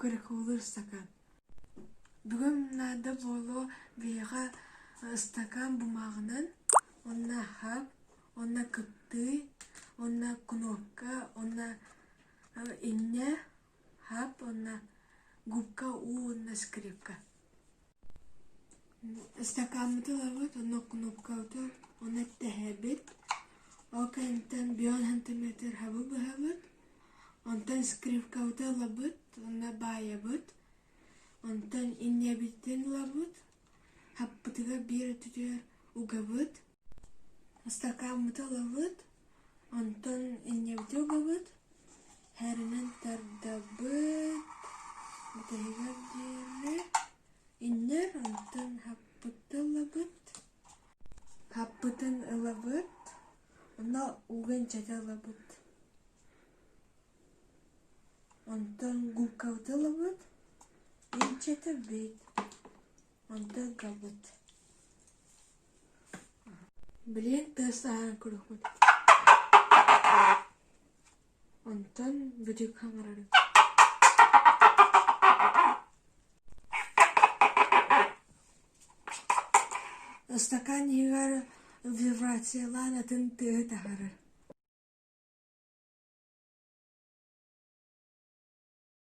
Кукареколуур ыстакаан. Бүгүн наада буолуо биһиэхэ ыстакаан бумааҕынан уонна хап, уонна кыптыый, уонна кнопка, уонна инньэ, хап уонна губка уу уонна скрипка. Ыстакааммытын ылабыт уонна кнопкабытын уонна тэһэбит. Ол кэнниттэн бион сантиметр хабы быһабыт. Онтон скрипкабытын ылабыт уонна баайабыт. Онтон инньэбитин ылабыт, хаппытыгар биир өттүтүгэр угабыт. Ыстакааммытын ылабыт, онтон инньэбитин угабыт, һэринэн тардабыт, бүтэһигэр диэри Иннэр онтон хаппытын ылабыт, хаппытын ылабыт, онно уган чэтэ ылабыт. Онтон губкабытын ылабыт, инчэтэбит, онтон ыгабыт. Билигин тыас таһааран көрүөхпүт. Онтон бүтүк хаҥарарым. Ыстакаан иһигэр вибрациялаан атын тыаһы таһаарар.